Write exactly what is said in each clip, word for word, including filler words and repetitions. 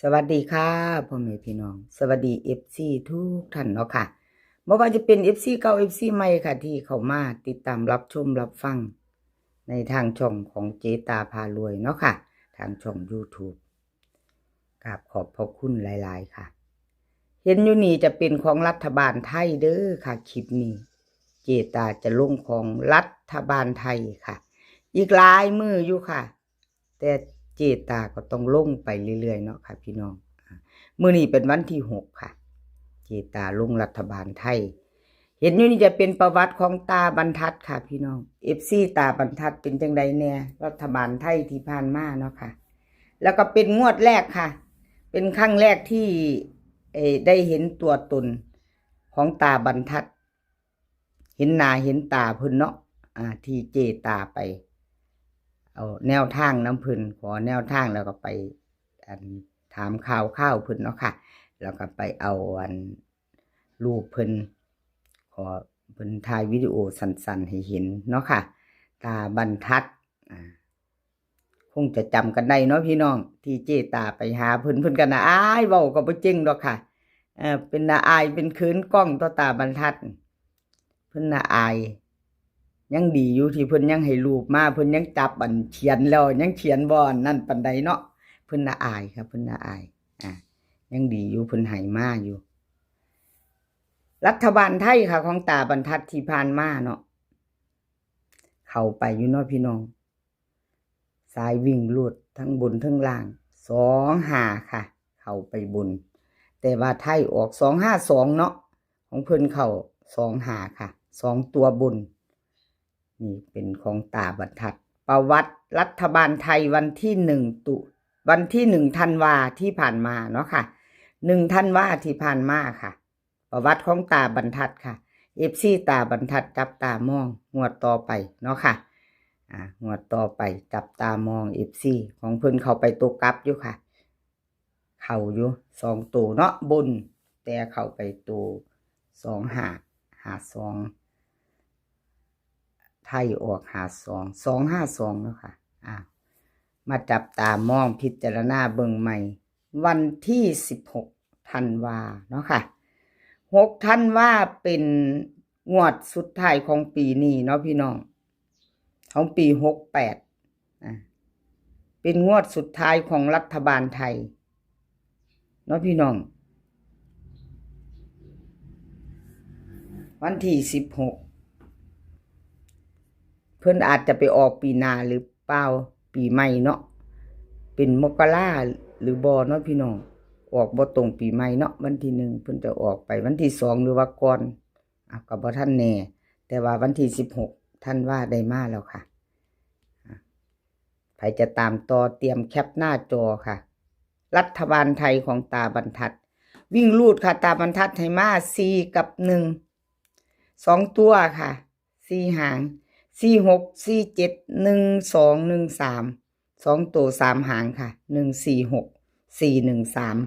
สวัสดีค่ะพ่อแม่พี่น้อง สวัสดี เอฟซี ทุกท่านเนาะค่ะ บ่ว่าจะเป็น เอฟซี เก่า เอฟซี ใหม่ค่ะ ที่เข้ามาติดตามรับชมรับฟัง ในทางช่องของเจตาพารวยเนาะค่ะ ทางช่อง YouTube กราบขอบพระคุณหลายๆค่ะ เห็นอยู่นี่จะเป็นของรัฐบาลไทยเด้อค่ะ คลิปนี้ เจตาจะลงของรัฐบาลไทยค่ะ อีกหลายมื้ออยู่ค่ะ แต่เจตาก็ต้องลงไปเรื่อยๆเนาะค่ะพี่น้อง อ่า มื้อนี้เป็นวันที่หกค่ะ เจตาลงรัฐบาลไทย เห็นอยู่นี่จะเป็นประวัติของตาบรรทัดค่ะพี่น้อง เอฟซี ตาบรรทัดเป็นจังใดแน่ รัฐบาลไทยที่ผ่านมาเนาะค่ะ แล้วก็เป็นงวดแรกค่ะ เป็นครั้งแรกที่ เอ่อ ได้เห็นตัวตนของตาบรรทัด เห็นหน้าเห็นตาเพิ่นเนาะ อ่า ที่เจตาไป เอาแนวทางนำเพิ่น ขอแนวทางแล้วก็ไป อัน ถามข่าวคราวเพิ่นเนาะค่ะ แล้วก็ไปเอาอันรูปเพิ่น ขอเพิ่นถ่ายวิดีโอสั้นๆให้เห็นเนาะค่ะ ตาบรรทัด อ่า คงจะจำกันได้เนาะพี่น้อง ที่เจตาไปหาเพิ่น เพิ่นก็น่าอาย เว้าก็บ่เจ๋งดอกค่ะ เอ่อ เป็นน่าอาย เป็นเขินกล้องต่อตาบรรทัด เพิ่นน่าอาย ยังดีอยู่ที่เพิ่นยังให้รูปมา เพิ่นยังจับอันเขียนแล้ว ยังเขียนบ่อันนั้นปานใดเนาะ เพิ่นน่าอายค่ะ เพิ่นน่าอาย อ่า ยังดีอยู่ เพิ่นให้มาอยู่ รัฐบาลไทยค่ะ ของตาบรรทัดที่ผ่านมาเนาะ เข้าไปอยู่เนาะพี่น้อง สายวิ่งรูดทั้งบนทั้งล่าง สองห้าค่ะ เข้าไปบน แต่ว่าไทยออก สองห้าสองเนาะ ของเพิ่นเข้า สองห้าค่ะ สองตัวบน นี่เป็นของตาบรรทัด ประวัติรัฐบาลไทยวันที่หนึ่งตุ วันที่หนึ่งธันวาที่ผ่านมาเนาะค่ะ หนึ่งธันวาที่ผ่านมาค่ะ ประวัติของตาบรรทัดค่ะ เอฟซี ตาบรรทัดจับตามองงวดต่อไปเนาะค่ะ อ่า งวดต่อไปจับตามอง เอฟซี ของเพิ่นเข้าไปตัวกลับอยู่ค่ะ เข้าอยู่สองตัวเนาะบน แต่เข้าไปตัว สองห้า ห้าสอง ไทยออก ห้าสอง สองห้าสองเนาะค่ะ อ่า มาจับตามองพิจารณาเบิ่งใหม่ วันที่สิบหกธันวาเนาะค่ะ หกธันวาเป็นงวดสุดท้ายของปีนี้เนาะพี่น้อง ของปีหกแปด อ่ะ เป็นงวดสุดท้ายของรัฐบาลไทย เนาะพี่น้อง วันที่สิบหก เพิ่นอาจจะไปออกปีหน้าหรือเปล่า ปีใหม่เนาะ เป็นมกราหรือบ่เนาะพี่น้อง ออกบ่ตรงปีใหม่เนาะ วันที่หนึ่งเพิ่นจะออกไปวันที่สองหรือว่าก่อน อ่ะ ก็บ่ทันแน่ แต่ว่าวันที่สิบหกธันวาได้มาแล้วค่ะ อ่ะ ใผจะตามต่อเตรียมแคปหน้าจอค่ะ รัฐบาลไทยของตาบรรทัด วิ่งรูดค่ะ ตาบรรทัดให้มา สี่ กับ หนึ่ง สองตัวค่ะ สี่ หาง สี่ หก สี่ เจ็ด หนึ่ง สอง หนึ่ง สาม สองตัว สาม หางค่ะ หนึ่ง สี่ หก สี่ หนึ่ง สาม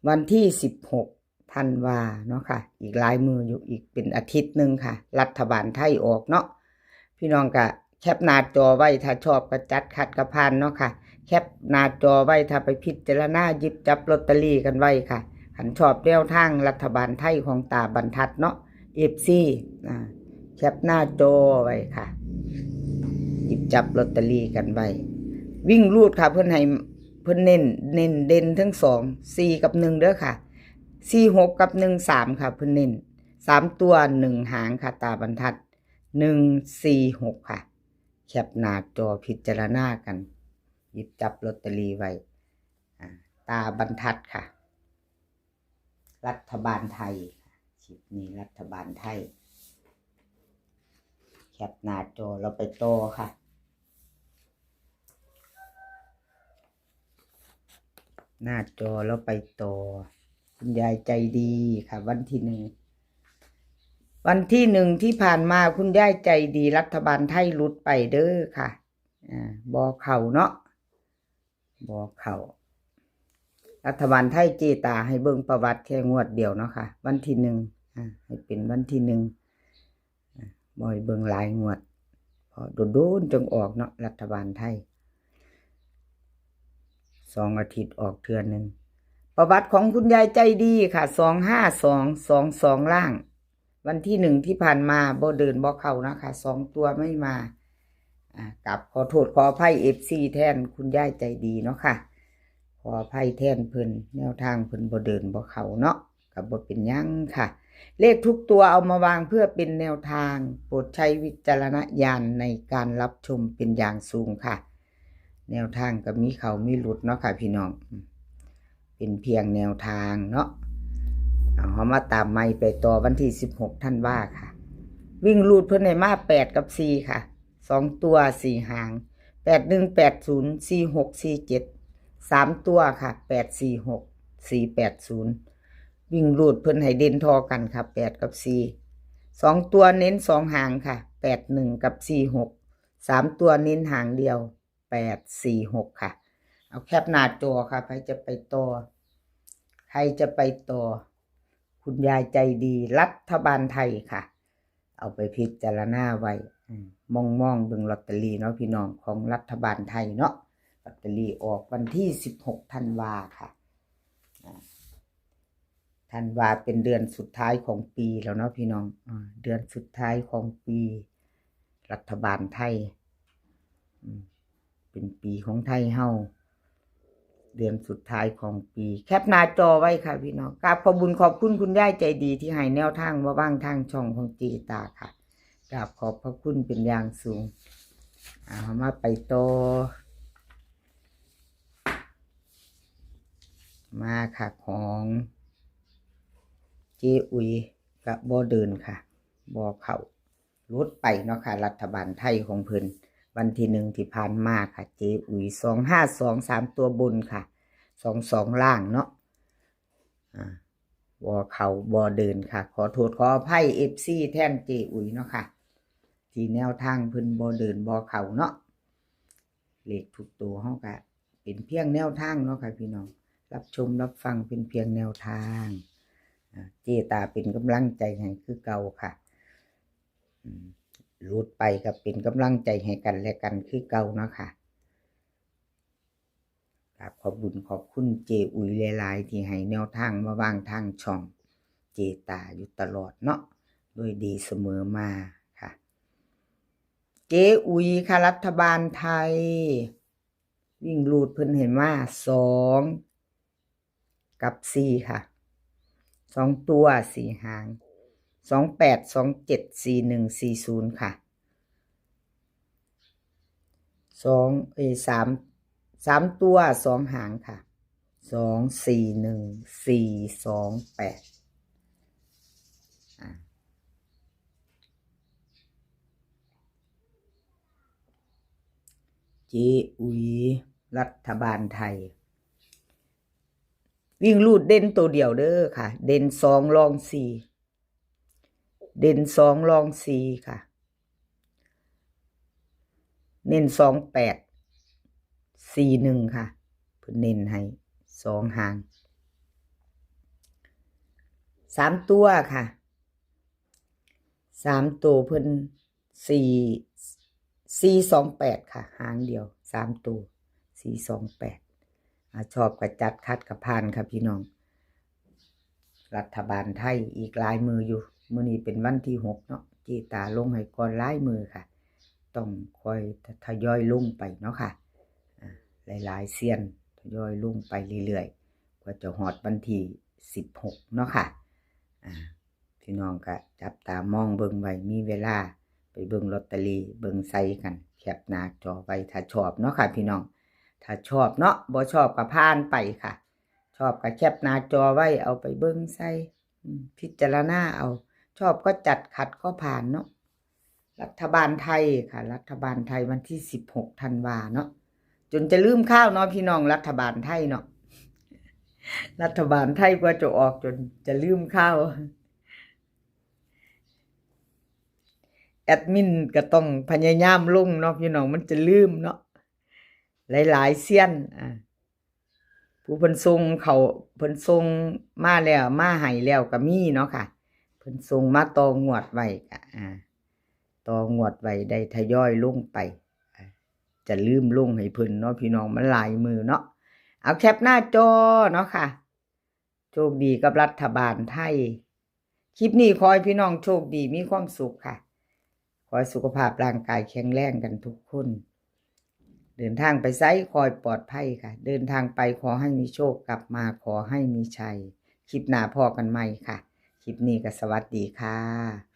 วันที่สิบหกธันวาเนาะค่ะ อีกหลายมื้ออยู่ อีกเป็นอาทิตย์หนึ่งค่ะ รัฐบาลไทยออกเนาะ พี่น้องก็แคปหน้าจอไว้ ถ้าชอบก็จัด ขัดก็ผ่านเนาะค่ะ แคปหน้าจอไว้ ถ้าไปพิจารณาหยิบจับลอตเตอรี่กันไว้ค่ะ คันชอบแนวทางรัฐบาลไทยของตาบรรทัดเนาะ เอฟซี อ่า แคปหน้าจอไว้ค่ะ หยิบจับลอตเตอรี่กันไว้ วิ่งรูดค่ะ เพิ่นให้ เพิ่นเน้น เน้นเด่นทั้งสอง สี่ กับ หนึ่ง เด้อค่ะ สี่ หก กับ หนึ่ง สาม ค่ะ เพิ่นเน้น สาม ตัว หนึ่ง หางค่ะ ตาบรรทัด หนึ่ง สี่ หก ค่ะ แคปหน้าจอพิจารณากัน หยิบจับลอตเตอรี่ไว้ อ่า ตาบรรทัดค่ะ รัฐบาลไทย คลิปนี้รัฐบาลไทย แคปหน้าจอ เราไปต่อค่ะ หน้าจอ เราไปต่อ คุณยายใจดีค่ะ วันที่หนึ่ง วันที่หนึ่งที่ผ่านมาคุณยายใจดี รัฐบาลไทยหลุดไปเด้อค่ะ อ่า บ่เข้าเนาะ บ่เข้า รัฐบาลไทยเจตาให้เบิ่งประวัติแค่งวดเดียวเนาะค่ะ วันที่หนึ่ง อ่า ให้เป็นวันที่หนึ่ง อ่า บ่ให้เบิ่งหลายงวด เพราะโดนๆจังออกเนาะ รัฐบาลไทย สองอาทิตย์ออกเทื่อหนึ่ง ประวัติของคุณยายใจดีค่ะ สองห้าสอง สองสอง ล่าง วันที่หนึ่งที่ผ่านมาบ่เดินบ่เข้านะคะ สองตัวไม่มา อ่ากราบขอโทษขออภัย เอฟซี แทนคุณยายใจดีเนาะค่ะ ขออภัยแทนเพิ่น แนวทางเพิ่นบ่เดินบ่เข้าเนาะ ก็บ่เป็นหยังค่ะ เลขทุกตัวเอามาวางเพื่อเป็นแนวทาง โปรดใช้วิจารณญาณในการรับชมเป็นอย่างสูงค่ะ แนวทางก็มีเข้ามีหลุดเนาะค่ะพี่น้อง เป็นเพียงแนวทางเนาะ เอาเฮามาตามใหม่ไปต่อวันที่สิบหกธันวาค่ะ วิ่งรูดเพิ่นให้มาแปดกับสี่ค่ะ สองตัวสี่หาง แปดหนึ่ง แปดศูนย์ สี่หก สี่เจ็ด สามตัวค่ะ แปดสี่หก สี่แปดศูนย์ วิ่งรูดเพิ่นให้เด่นท่อกันค่ะ แปดกับสี่ สองตัวเน้นสองหางค่ะ แปดหนึ่ง กับ สี่หก สามตัวเน้นหางเดียว แปดสี่หก ค่ะ เอาแคปหน้าจอค่ะ ใครจะไปต่อ ใครจะไปต่อ คุณยายใจดี รัฐบาลไทยค่ะ เอาไปพิจารณาไว้ อืม มองมองเบิ่งลอตเตอรี่เนาะพี่น้อง ของรัฐบาลไทยเนาะ ลอตเตอรี่ออกวันที่สิบหกธันวาค่ะ อ่า ธันวาเป็นเดือนสุดท้ายของปีแล้วเนาะพี่น้อง อ่า เดือนสุดท้ายของปี รัฐบาลไทย อืม เป็นปีของไทยเฮา เดือนสุดท้ายของปี แคปหน้าจอไว้ค่ะพี่น้อง กราบขอบบุญขอบคุณคุณยายใจดีที่ให้แนวทางมาว่างทางช่องของเจตาค่ะ กราบขอบพระคุณเป็นอย่างสูง เอามาไปต่อ มาค่ะ ของเจอุ๋ยกะบ่เดินค่ะ บ่เข้า หลุดไปเนาะค่ะ รัฐบาลไทยของเพิ่น วันที่หนึ่งที่ผ่านมาค่ะ เจอุ๋ย สองห้าสอง สามตัวบนค่ะ สองสอง ล่างเนาะ อ่า บ่เข้าบ่เดินค่ะ ขอโทษขออภัย เอฟซี แทนเจอุ๋ยเนาะค่ะ ที่แนวทางเพิ่นบ่เดินบ่เข้าเนาะ เลขทุกตัวเฮากะเป็นเพียงแนวทางเนาะค่ะพี่น้อง รับชมรับฟังเป็นเพียงแนวทาง อ่า เจตาเป็นกำลังใจให้คือเก่าค่ะ อืม หลุดไปก็เป็นกำลังใจให้กันและกันคือเก่าเนาะค่ะ กราบขอบบุญขอบคุณเจอุ๋ยหลายๆ ที่ให้แนวทางมาว่างทางช่องเจตาอยู่ตลอดเนาะ โดยดีเสมอมาค่ะ เจอุ๋ยค่ะ รัฐบาลไทย วิ่งรูดเพิ่นให้มา สอง กับ สี่ ค่ะ สองตัวสี่หาง สองแปด สองเจ็ด สี่หนึ่ง สี่ศูนย์ ค่ะ สอง เอ้ย สาม สามตัวสองหางค่ะ สองสี่หนึ่ง สี่สองแปด อ่า เจอุ๋ย รัฐบาลไทย วิ่งรูดเด่นตัวเดียวเด้อค่ะ เด่นสองรองสี่ เด่นสองรองสี่ค่ะ เน้นสองแปด สี่หนึ่ง ค่ะ เพิ่นเน้นให้สองหาง สามตัวค่ะ สามตัวเพิ่น สี่ สี่สองแปด ค่ะ หางเดียว สามตัว สี่สองแปด อ่า ชอบกะจัด ขัดกะผ่านค่ะพี่น้อง รัฐบาลไทยอีกหลายมื้ออยู่ มื้อนี้เป็นวันที่หกเนาะ เจตาลงให้ก่อนหลายมื้อค่ะ ต้องคอยทยอยลงไปเนาะค่ะ อ่า หลายๆเซียนทยอยลงไปเรื่อยๆ กว่าจะฮอดวันที่สิบหกเนาะค่ะ อ่า พี่น้องกะจับตามองเบิ่งไว้ มีเวลาไปเบิ่งลอตเตอรี่ เบิ่งใส่กัน แคปหน้าจอไว้ ถ้าชอบเนาะค่ะพี่น้อง ถ้าชอบเนาะ บ่ชอบกะผ่านไปค่ะ ชอบกะแคปหน้าจอไว้ เอาไปเบิ่งใส่ อืม พิจารณาเอา ชอบก็จัด ขัดก็ผ่านเนาะ รัฐบาลไทยค่ะ รัฐบาลไทยวันที่สิบหกธันวาเนาะ จนจะลืมข้าวเนาะพี่น้อง รัฐบาลไทยเนาะ รัฐบาลไทยกว่าจะออกจนจะลืมข้าว แอดมินก็ต้องพยายามลงเนาะพี่น้อง มันจะลืมเนาะ หลายๆเซียน อ่า ผู้เพิ่นส่งเขา เพิ่นส่งมาแล้ว มาให้แล้วก็มีเนาะค่ะ เพิ่นส่งมาต่องวดไว้ก็ อ่า ต่องวดไว้ได้ทยอยลงไป อ่า จะลืมลงให้เพิ่นเนาะพี่น้อง มันหลายมื้อเนาะ เอาแคปหน้าจอเนาะค่ะ โชคดีกับรัฐบาลไทย คลิปนี้ขอให้พี่น้องโชคดีมีความสุขค่ะ ขอให้สุขภาพร่างกายแข็งแรงกันทุกคน เดินทางไปไสขอให้ปลอดภัยค่ะ เดินทางไปขอให้มีโชค กลับมาขอให้มีชัย คลิปหน้าพ้อกันใหม่ค่ะ คลิปนี้ก็สวัสดีค่ะ